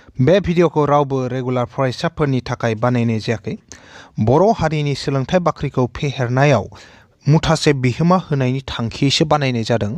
बे भिडिअखौ रावबो रेगुलार फरायसाफोरनि थाखाय बानायनाय जायाखै। बर' हारिनि सोलोंथाइ बाख्रिखौ फेहेरनायाव मुथासे बिहोमा होनायनि थांखियैसो बानायनाय जादों।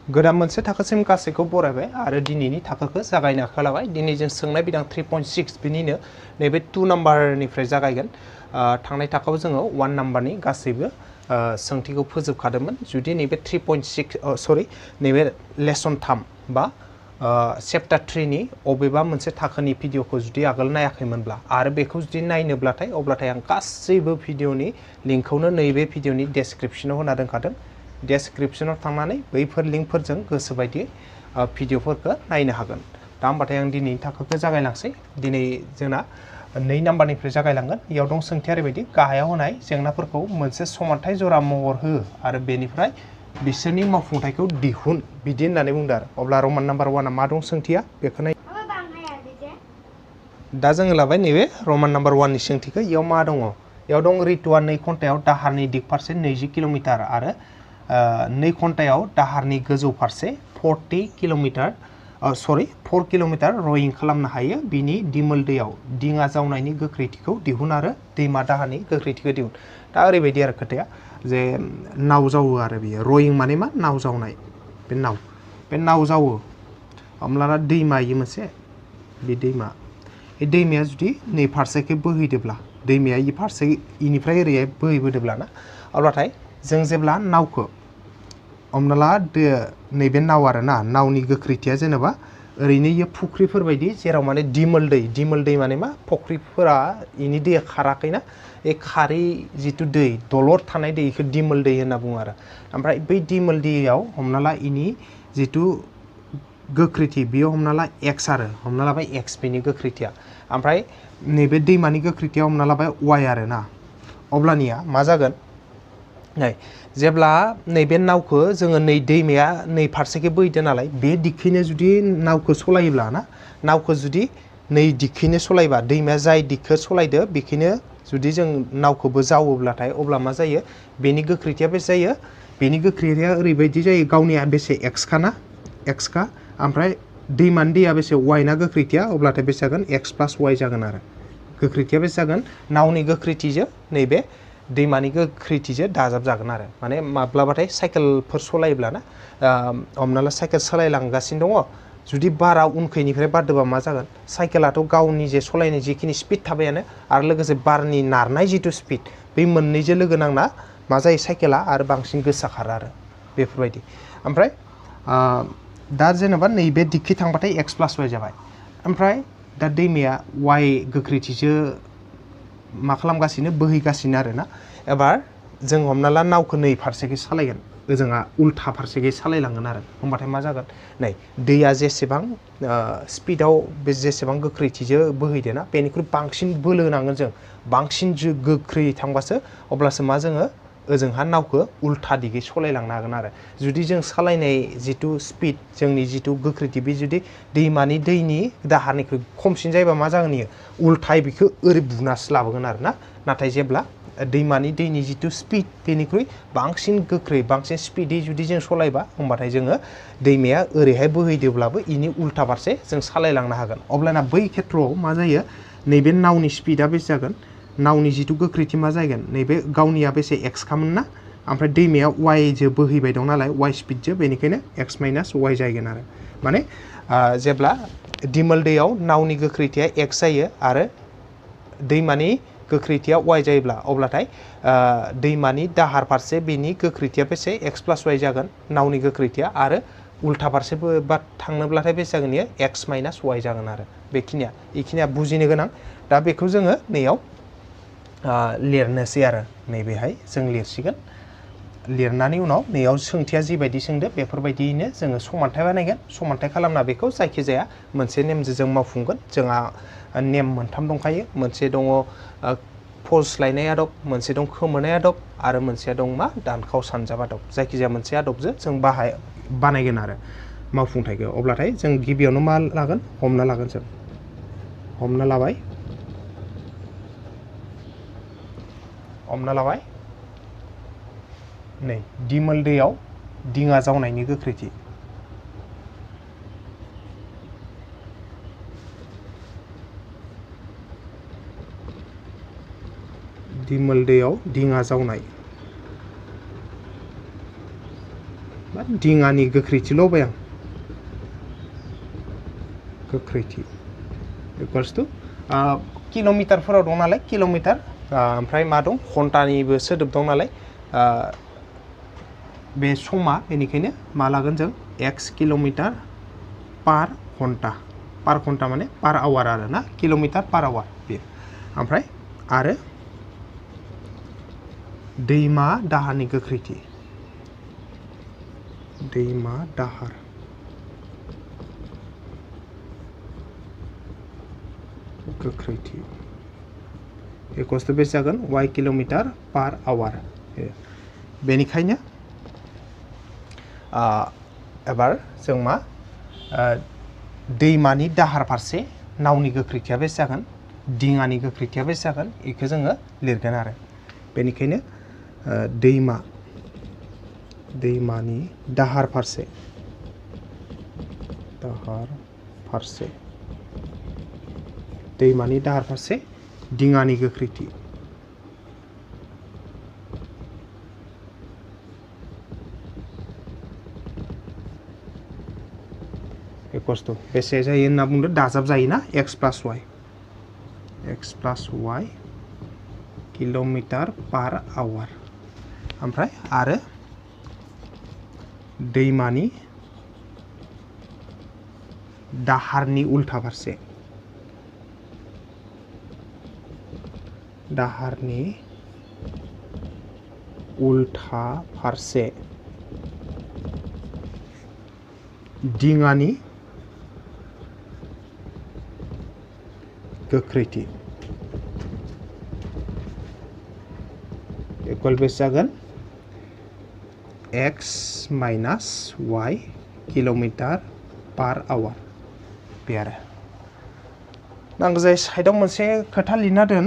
गोदान मोनसे थाखोसिम गासैखौ बरायबाय आरो दिनैनि थाखोखौ जागायनो आखायाव लाबाय। दिनै जों सोंनाय बिदां 3.6 बिनिनो नैबे 2 नाम्बारनिफ्राय जागायगोन। थांनाय थाखोआव जोङो 1 नाम्बारनि गासैबो सोंथिखौ फोजोबखादोंमोन। जुदि नैबे 3.6 नैबे लेसन 3 बा चेप्टार 3 नि अबेबा मोनसे थाखोनि भिडिअखौ जुदि आगोल नायाखैमोनब्ला आरो बेखौ जुदि नायनोब्लाथाय अब्लाथाय आं गासैबो भिडिअनि लिंकखौनो नैबे भिडिअनि डेसक्रिप्शनाव होना दोनखादों। डेसक्रिप्शनाव थांनानै बैफोर लिंकफोरजों गोसोबायदि भिडिअफोरखौ नायनो हागोन। दा होमबाथाय आं दिनैनि थाखोखौ जागायलांसै। दिनै जोंना 2 नाम्बारनिफ्राय जागायलांगोन। इयाव दं सोंथिया ओरैबायदि गाहायाव होनाय जेंनाफोरखौ मोनसे समानथाय जरा महर हो आरो बेनिफ्राय बिसोरनि मावफुंथायखौ दिहुन बिदि होननानै बुंदों आरो। अब्ला रमान नाम्बार 1आ मा दं सोंथिया बेखौ नाय। दा जोङो लाबाय नैबे रमान नाम्बार 1 नि सोंथिखौ। इयाव मा दङ? इयाव दं रितुआ 2 घन्टायाव दाहारनि दिग फारसे 20 किल'मिटार आरो 2 घन्टायाव दाहारनि गोजौ फारसे 4 किल'मिटार रयिं खालामनो हायो। बिनि दिमोल दैयाव दिङा जावनायनि गोख्रैथिखौ दिहुन आरो दैमा दाहारनि गोख्रैथिखौ दिहुन। दा ओरैबायदि आरो खोथाया जे नाव जावो आरो बियो। रयिं माने मा? नाव जावनाय। बे नाव जावो। हमना ला दैमा इयो मोनसे बे दैमा। बे दैमाया जुदि नै फारसेखै बोहैदोब्ला दैमाया इ फारसे इनिफ्राय ओरैहाय बोहैबोदोब्ला ना अब्लाथाय जों जेब्ला नावखौ हमना ला नैबे नाव आरो ना नावनि गोख्रैथिया जेनेबा ओरैनो इयो फुख्रिफोर बायदि जेराव माने दिमोल दै माने मा? फुख्रिफोरा इनि दैया खाराखैना बे खारै जिथु दै दलर थानाय दै इखौ दिमोल दै होनना बुङो आरो। ओमफ्राय बै दिमोल दैयाव हमना ला इनि जिथु गोख्रैथि बेयो हमना ला एक्स आरो हमना लाबाय एक्स बेनि गोख्रैथिया। ओमफ्राय नैबे दैमानि गोख्रैथिया हमना लाबाय वाइ आरो ना। अब्लानिया मा जागोन? नै जेब्ला नैबे नावखौ जोङो नै दैमाया नै फारसेखै बोहैदो नालाय बे दिगखैनो जुदि नावखौ सलायोब्ला ना नावखौ जुदि नै दिगखैनो सलायबा दैमाया जाय दिगखौ सलायदो बेखैनो जुदि जों नावखौबो जावोब्लाथाय अब्ला मा जायो? बेनि गोख्रैथिया बेसे जायो? बेनि गोख्रैथिया ओरैबायदि जायो गावनिया बेसे एक्सखा ना एक्सखा ओमफ्राय दैमानि दैया बेसे वाइ ना गोख्रैथिया अब्लाथाय बेसे जागोन? एक्स प्लास वाइ जागोन आरो। गोख्रैथिया बेसे जागोन? नावनि गोख्रैथिजों नैबे दैमानि गोख्रैथिजों दाजाब जागोन आरो। माने माब्लाबाथाय साइकेलफोर सलायोब्ला ना हमना ला साइकेल सालायलांगासिनो दङ जुदि बारा उनखैनिफ्राय बारदोबा मा जागोन? साइकेलाथ' गावनि जे सलायनाय जिखिनि स्पिड थाबायानो आरो लोगोसे बारनि नारनाय जिथु स्पिड बे मोननैजों लोगो नांना मा जायो? साइकेला आरो बांसिन गोसा खारो आरो बेफोरबायदि। ओमफ्राय दा जेनेबा नैबे दिगखै थांबाथाय एक्स प्लास वाइ जाबाय। ओमफ्राय दा दैमाया वाइ गोख्रैथिजों मा खालामगासिनो? बोहैगासिनो आरो ना। एबार जों हमना ला नावखौ नै फारसेखै सालायगोन ओजोंहा उल्था फारसेखै सालायलांगोन आरो होमबाथाय मा जागोन? नै दैया जेसेबां स्पिडाव बे जेसेबां गोख्रैथिजों बोहैदोना बेनिख्रुइ बांसिन बोलो होनांगोन जों बांसिन गोख्रै थांबासो अब्लासो मा जोङो ओजोंहा नावखौ उल्था दिगै सलायलांनो हागोन आरो। जुदि जों सालायनाय जिथु स्पिड जोंनि जिथु गोख्रैथि बे जुदि दैमानि दैनि दाहारनिख्रुइ खमसिन जायोबा मा जागोन? इयो उल्थायै बेखौ ओरै बुनासो लाबोगोन आरो ना। नाथाय जेब्ला दैमानि दैनि जिथु स्पिड बेनिख्रुइ बांसिन गोख्रै बांसिन स्पिडै जुदि जों सलायबा होमबाथाय जोङो दैमाया ओरैहाय बोहैदोब्लाबो इनि उल्था फारसे जों सालायलांनो हागोन। अब्लाना बै खेथ्रआव मा जायो? नैबे नावनि स्पिडा बेसे जागोन? नावनि जिथु गोख्रैथि मा जागोन? नैबे गावनिया बेसे एक्सखामोन ना ओमफ्राय दैमाया वाइजों बोहैबाय दं नालाय वाइ स्पिडजों बेनिखायनो एक्स माइनास वाइ जागोन आरो। माने जेब्ला दिमोल दैयाव नावनि गोख्रैथिया एक्स जायो आरो दैमानि गोख्रैथिया वाइ जायोब्ला अब्लाथाय दैमानि दाहार फारसे बेनि गोख्रैथिया बेसे? एक्स प्लास वाइ जागोन नावनि गोख्रैथिया आरो उल्था फारसेबो बा थांनोब्लाथाय बेसे जागोन? इयो एक्स माइनास वाइ जागोन आरो। बेखिनिया बुजिनो गोनां। दा बेखौ जोङो नैयाव लिरनोसै आरो नैबेहाय जों लिरसिगोन। लिरनानै उनाव नैयाव सोंथिया जिबायदि सोंदो बेफोरबायदियैनो जोङो समानथाय बानायगोन। समानथाय खालामना बेखौ जायखिजाया मोनसे नेमजों जों मावफुंगोन। जोंहा नेम मोनथाम दंखायो। मोनसे दङ पज लायनाय आदब, मोनसे दं खोमोनाय आदब आरो मोनसेया दं मा? दानखाव सानजाब आदब। जायखिजाया मोनसे आदबजों जों बानायगोन आरो मावफुंथायखौ। अब्लाथाय जों गिबियावनो मा लागोन? हमना लागोन जों। हमना लाबाय नै दिमोल दैयाव दिङा जावनायनि गोख्रैथि दिमोल दैयाव दिङा जावनाय बा दिङानि गोख्रैथिल' होबाय आं गोख्रैथि इक्वल्स टु किल'मिटारफोराव दं नालाय किल'मिटार ओमफ्राय मा दं घन्टानिबो सोदोब दं नालाय बे समा बेनिखायनो मा लागोन जों x किल'मिटार पार घन्टा माने पार आवार आरो ना किल'मिटार पार आवार बेयो ओमफ्राय आरो दैमा दाहारनि गोख्रैथि दैमा दाहार गोख्रैथि इक्वल्स टु बेसे जागोन y किल'मिटार पार आवार बेनिखायनो एबार जों मा दैमानि दाहार फारसे नावनि गोख्रैथिया बेसे जागोन दिङानि गोख्रैथिया बेसे जागोन बेखौ जोङो लिरगोन आरो बेनिखायनो दैमानि दाहार फारसे दैमानि दाहार फारसे दिङानि गोख्रैथि इक्वल्स टु बेसे जायो होनना बुंदों दाजाब जायोना x प्लास y किल'मिटार पार आवार ओमफ्राय आरो दैमानि दाहारनि उल्था फारसे दिङानि गोख्रैथि इक्वल बेसे जागोन x माइनास y किल'मिटार पार आवार बे आरो नांगौ जायो साइडआव मोनसे खोथा लिरना दोन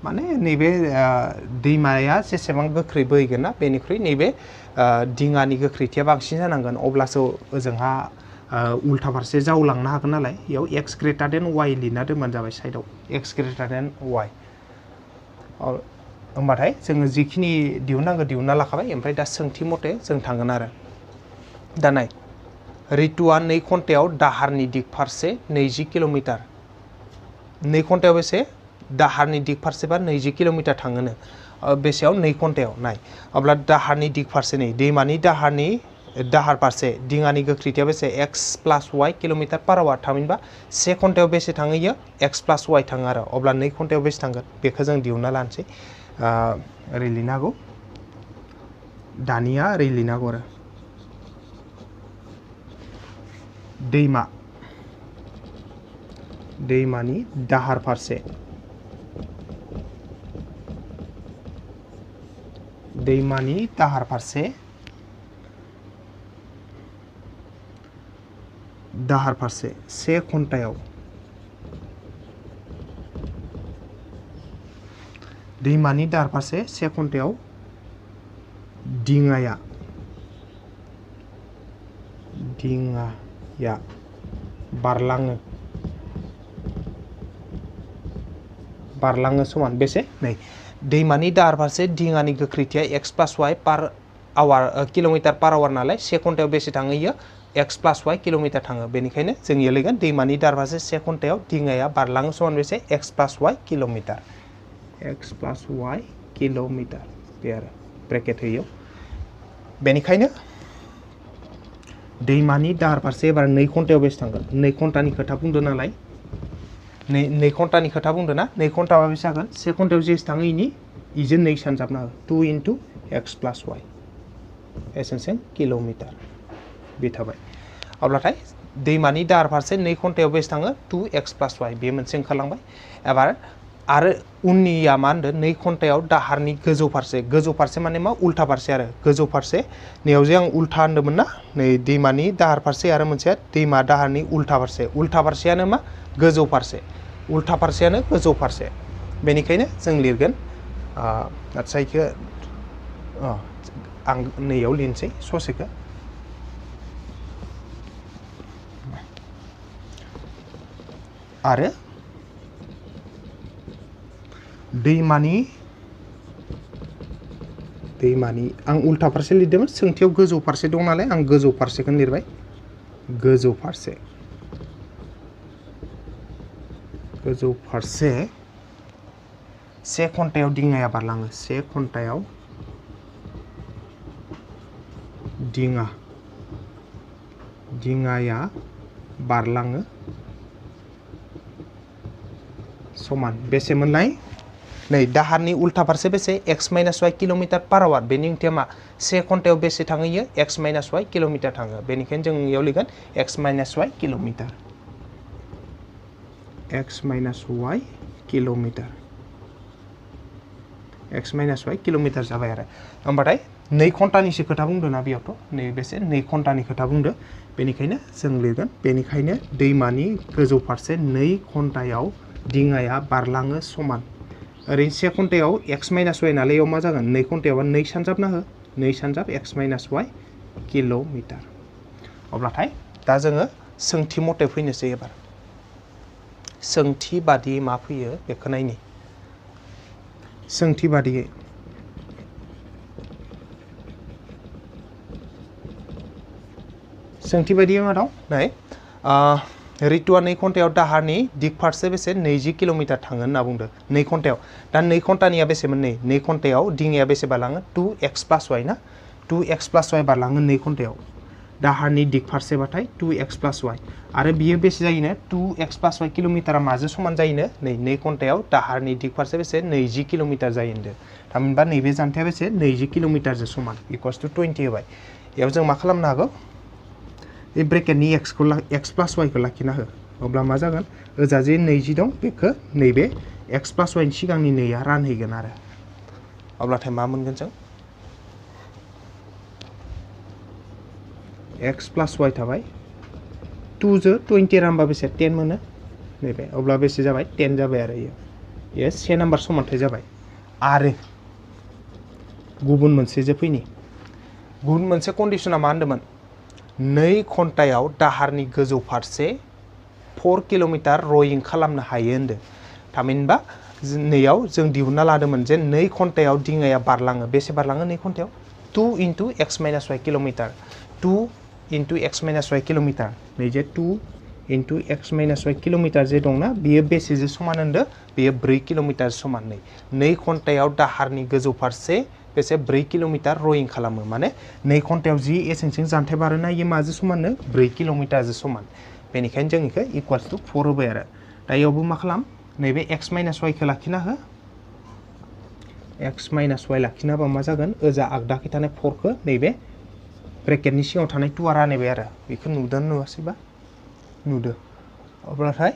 माने नैबे दैमाया जेसेबां गोख्रै बोहैगोन ना बेनिख्रुइ नैबे दिङानि गोख्रैथिया बांसिन जानांगोन अब्लासो ओजोंहा उल्था फारसे जावलांनो हागोन नालाय बेयाव x ग्रेटार देन y लिरना दोनबानो जाबाय साइडआव x ग्रेटार देन y होमबाथाय जोङो जिखिनि दिहुननांगौ दिहुनना लाखाबाय ओमफ्राय दा सोंथि मथे जों थांगोन आरो दा नाय रितुआ 2 घन्टायाव दाहारनि दिग फारसे 20 किल'मिटार 2 घन्टायाव बेसे दाहारनि दिग फारसे बा 20 किल'मिटार थाङोनो बेसेयाव 2 घन्टायाव नाय अब्ला दाहारनि दिग फारसे नै दैमानि दाहार फारसे दिङानि गोख्रैथिया बेसे x प्लास y किल'मिटार पार आवार थामहिनबा 1 घन्टायाव बेसे थाङो x प्लास y थाङो आरो अब्ला 2 घन्टायाव बेसे थांगोन बेखौ जों दिहुनना लानोसै ओरै लिरनो हागौ दानिया ओरै लिरनो हागौ आरो दैमानि दाहार फारसे से घन्टायाव दैमानि दाहार फारसे 1 घन्टायाव दिङाया बारलाङो समान बेसे नै दैमानि दाहार फारसे दिङानि गोख्रैथिया x प्लास y पार आवार किल'मिटार पार आवार नालाय 1 घन्टायाव बेसे थाङो x प्लास y किल'मिटार थाङो बेनिखायनो जों लिरगोन दैमानि दाहार फारसे 1 घन्टायाव दिङाया बारलाङो समान बेसे x प्लास y किल'मिटार बे आरो ब्रेकेट होयो बेनिखायनो दैमानि दाहार फारसे एबार 2 घन्टायाव बेसे थांगोन 2 घन्टानि खोथा बुंदों नालाय 2 घन्टानि खोथा बुंदों ना 2 घन्टाबा बेसे जागोन 1 घन्टायाव जेसे थाङो इजों 2 सानजाबना हो 2 into x प्लास y एसेनोसै किल'मिटार बे थाबाय अब्लाथाय दैमानि दाहार फारसे 2 घन्टायाव बेसे थाङो 2x प्लास y बे मोनसे ओंखारलांबाय एबार आरो उननिया मा होनदों 2 घन्टायाव दाहारनि गोजौ फारसे माने मा उल्था फारसे आरो गोजौ फारसे नैयाव जे आं उल्था होनदोंमोन ना नै दैमानि दाहार फारसे आरो मोनसेया दैमा दाहारनि उल्था फारसेयानो मा गोजौ फारसे उल्था फारसेयानो गोजौ फारसे बेनिखायनो जों लिरगोन आदसा इखो आं नैयाव लिरनोसै ससेखौ आरो दैमानि आं उल्था फारसे लिरदोंमोन सोंथियाव गोजौ फारसे दं नालाय आं गोजौ फारसेखौनो लिरबाय गोजौ फारसे से घन्टायाव दिङाया बारलाङो से घन्टायाव दिङाया बारलाङो समान बेसेमोनलाय नै दाहारनि उल्था फारसे बेसे x माइनास y किल'मिटार पार आवार बेनि ओंथिया मा से घन्टायाव बेसे थाङो x माइनास y किल'मिटार थाङो बेनिखायनो जों इयाव लिरगोन x minus y kilometre x minus y kilometre जाबाय आरो होमबाथाय 2 घन्टानिसो खोथा बुंदों ना बेयावथ' नै बेसे 2 घन्टानि खोथा बुंदो बेनिखायनो जों लिरगोन बेनिखायनो दैमानि गोजौ फारसे 2 घन्टायाव दिङाया बारलाङो समान ओरैनो से घन्टायाव x माइनास y नालाय इयाव मा जागोन 2 घन्टायाव 2 सानजाबना हो 2 सानजाब x माइनास y किल'मिटार अब्लाथाय दा जोङो सोंथि मथे फैनोसै एबार सोंथि बादियै मा फैयो बेखौ नायनि सोंथि बादियै मा दं नै रितुआ 2 घन्टायाव दाहारनि दिग फारसे बेसे 20 किल'मिटार थाङो होनना बुंदो 2 घन्टायाव दा 2 घन्टानिया बेसेमोन 2 घन्टायाव दिङाया बेसे बारलाङो 2x + y ना 2x + y बारलाङो 2 घन्टायाव दाहारनि दिग फारसेबाथाय 2x + y आरो बियो बेसे जायोनो 2x + y किल'मिटारा माजों समान जायोनो नै 2 घन्टायाव दाहारनि दिग फारसे बेसे 20 किल'मिटार जायो होनदो थामहिनबा नैबे जानथाया बेसे 20 किल'मिटारजों समान = 20 होबाय इयाव जों मा खालामनो हागौ बे ब्रेकेटनि x + y खौ लाखिना हो अब्ला मा जागोन ओजा जे 20 दं बेखौ नैबे x + y नि सिगांनि 2आ रानहैगोन आरो अब्लाथाय मा मोनगोन जों x + y थाबाय 2 जो 20 रानबा बेसे 10 मोनो नैबे अब्ला बेसे जाबाय 10 जाबाय आरो इयो से नाम्बार समानथाय जाबाय आरो गुबुन मोनसे जे फैनि गुबुन मोनसे कन्डिसना मा होनदोंमोन 2 घन्टायाव दाहारनि गोजौ फारसे 4 किल'मिटार रयिं खालामनो हायो होनदो थामहिनबा नैयाव जों दिहुनना लादोंमोन जे 2 घन्टायाव दिङाया बारलाङो बेसे बारलाङो 2 घन्टायाव 2 × x - y kilometre 2 × x - y kilometre नै जे 2 × x - y किल'मिटार जे दंना बियो बेसेजों समान होनदो बियो 4 किल'मिटार समान 2 घन्टायाव दाहारनि गोजौ फारसे बेसे 4 किल'मिटार रयिं खालामो माने 2 घन्टायाव जि एसेंसिं जानथाय बारोना इयो माजों समाननो 4 किल'मिटारजों समान बेनिखायनो जों इखो = 4 होबाय आरो दा इयावबो मा खालाम नैबे x - y खौ लाखिना हो x - y लाखिना होबा मा जागोन ओजा आगदाखै थानाय 4 खौ नैबे ब्रेकेटनि सिङाव थानाय 2आ रानहैबाय आरो बेखौ नुदों नुवासैबा नुदो अब्लाथाय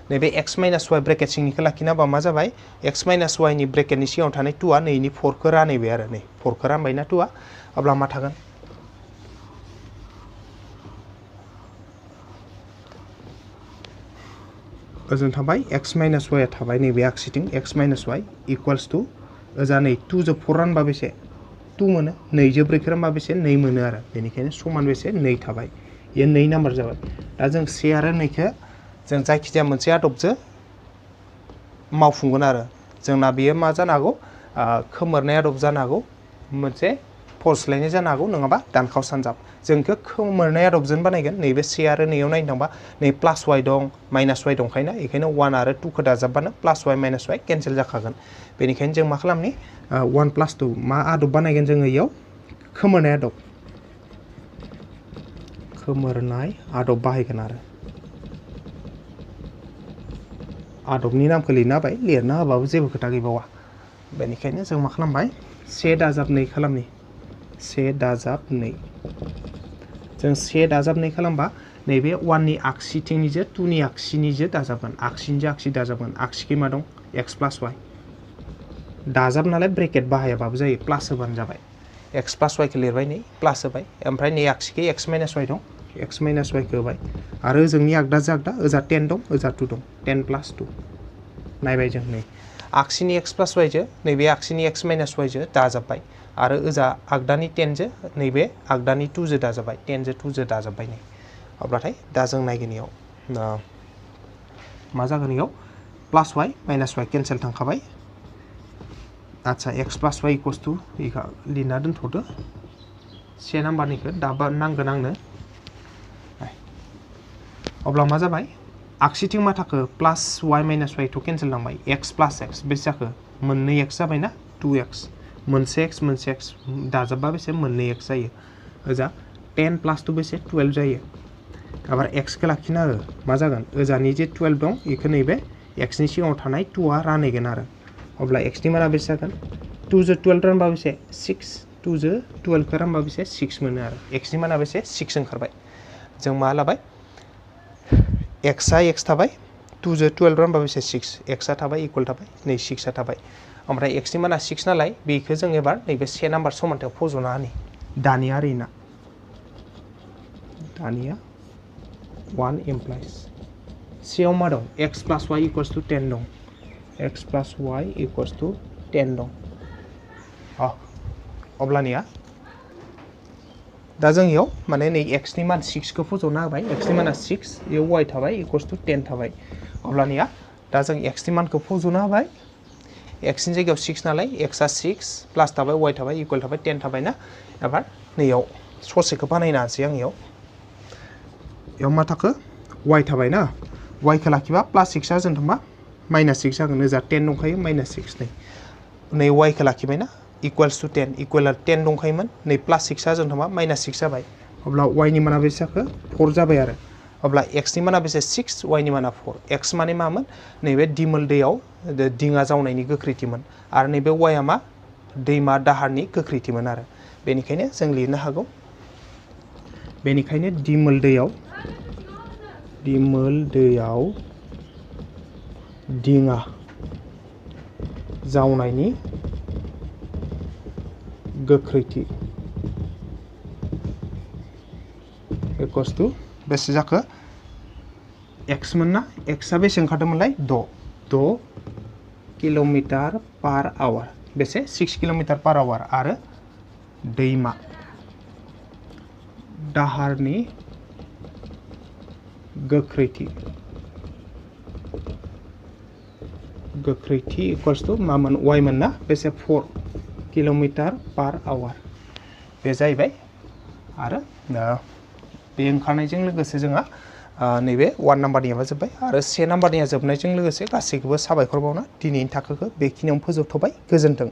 नैबे x - y ब्रेकेट सिंनिखौ लाखिना होबा मा जाबाय x - y नि ब्रेकेटनि सिङाव थानाय 2आ नैनि 4 खौ रानहैबाय आरो नै 4 खौ रानबायना 2आ अब्ला मा थागोन ओजों थाबाय x - y थाबाय नैबे आगसिथिं x - y = ओजा नै 2 जो 4 रानबा बेसे 2 मोनो 2 जो 4 खौ रानबा बेसे 2 मोनो आरो बेनिखायनो समान बेसे 2 थाबाय इयो 2 नाम्बार जाबाय दा जों से आरो 2 खौ जों जायखिजाया मोनसे आदबजों मावफुंगोन आरो जोंना बेयो मा जानो हागौ खोमोरनाय आदब जानो हागौ मोनसे फसलायनाय जानो हागौ नङाबा दानखाव सानजाब जों इखौ खोमोरनाय आदबजों बानायगोन नैबे से आरो 2 आव नायनो थांबा नै +y दं -y दंखायना बेखायनो 1 आरो 2 खौ दाजाबबानो +y - y केन्सेल जाखागोन बेनिखायनो जों मा खालामनि 1 + 2 मा आदब बानायगोन जोङो इयाव खोमोरनाय आदब बाहायगोन आरो आदबनि नामखौ लिरना होबाय लिरना होबाबो जेबो खोथा गैबावा बेनिखायनो जों मा खालामबाय 1 दाजाब 2 खालामनि 1 दाजाब 2 जों 1 दाजाब 2 खालामबा नैबे 1 नि आगसिथिंनिजों 2 नि आगसिनिजों दाजाबगोन आगसिनिजों आगसि दाजाबगोन आगसिखै मा दं x + y दाजाब नालाय ब्रेकेट बाहायाबाबो जायो प्लास होबानो जाबाय x + y खौ लिरबाय नै प्लास होबाय ओमफ्राय नै आगसिखै x - y दं x - y खौ होबाय आरो जोंनि आगदाजों आगदा ओजा 10 दं ओजा 2 दं 10 + 2 नायबाय जों नै आगसिनि x + y जो नैबे आगसिनि x - y जो दाजाबबाय आरो ओजा आगदानि 10 जो नैबे आगदानि 2 जो दाजाबाय 10 जो 2 जो दाजाबाय नै अब्लाथाय दा जों नायगोन इयाव मा जागोन इयाव प्लास y माइनास y केन्सेल थांखाबाय आच्छा x प्लास y इक्वल्स टु लिरना दोनथ'दो से नाम्बारनिखौ दाबा नांगोन आंनो अब्ला मा जाबाय आगसिथिं मा थाखो प्लास y माइनास y थ' केन्सेल थांबाय x प्लास x बेसे जाखो मोननै x जाबायना 2x मोनसे x दाजाबबा बेसे मोननै x जायो ओजा 10 प्लास 2 बेसे 12 जायो आबार x खौ लाखिना हो मा जागोन ओजानि जे 12 दं इखौ नैबे x नि सिगाङाव थानाय 2 आ रानहैगोन आरो अब्ला x नि माना बेसे जागोन 2 जो 12 रानबा बेसे 6 2 जो 12 खौ रानबा बेसे 6 मोनो आरो x नि माना बेसे 6 ओंखारबाय जों मा लाबाय x आ x थाबाय 2 जो 12 रानबा बेसे 6 x आ थाबाय इक्वल थाबाय नै 6 आ थाबाय ओमफ्राय x नि माना 6 नालाय बेखौ जों एबार नैबे से नाम्बार समानथायाव फज'ना होनि दानिया ओरैना दानिया 1 implies सेयाव मा दं x प्लास y इक्वल्स टु 10 दं x प्लास y इक्वल्स टु 10 दं अब्लानिया दा जों इयाव माने नै x नि मान 6 खौ फज'ना होबाय x नि माना 6 इयाव y थाबाय इक्वल्स टु 10 थाबाय अब्लानिया दा जों x नि मानखौ फज'ना होबाय x नि जायगायाव 6 नालाय x आ 6 प्लास थाबाय y थाबाय इक्वल थाबाय 10 थाबाय ना एबार नैयाव ससेखौ बानायना होनोसै आं इयाव मा थाखो y थाबाय ना y खौ लाखिबा प्लास 6 आ जों थांबा माइनास 6 जागोन ओजा 10 दंखायो माइनास 6 नै y खौ लाखिबाय ना इक्वल्स टु 10 इक्वल 10 दंखायोमोन नै प्लास 6 आ जों थांबा माइनास 6 जाबाय अब्ला y नि माना बेसे जाखो 4 जाबाय आरो अब्ला x नि माना बेसे 6 y नि माना 4 x माने मामोन नैबे दिमोल दैयाव दिङा जावनायनि गोख्रैथिमोन आरो नैबे y आ मा दैमा दाहारनि गोख्रैथिमोन आरो बेनिखायनो जों लिरनो हागौ बेनिखायनो दिमोल दैयाव दिङा जावनायनि गोख्रैथि इक्वल्स टु बेसे जाखो x मोन ना x आ बेसे ओंखारदोंमोनलाय 6 किल'मिटार पार आवार बेसे 6 किल'मिटार पार आवार आरो दैमा दाहारनि गोख्रैथि इक्वल्स टु मामोन y मोन ना बेसे 4 किल'मिटार पार आवार बे जाहैबाय आरो बे ओंखारनायजों लोगोसे जोंहा नैबे 1 नाम्बारनिया जोब्बाय आरो 3 नाम्बारनिया जोबनायजों लोगोसे गासैखौबो साबायखर बावना दिनैनि थाखोखौ बेखिनियावनो फोजोबथ'बाय गोजोन्थों।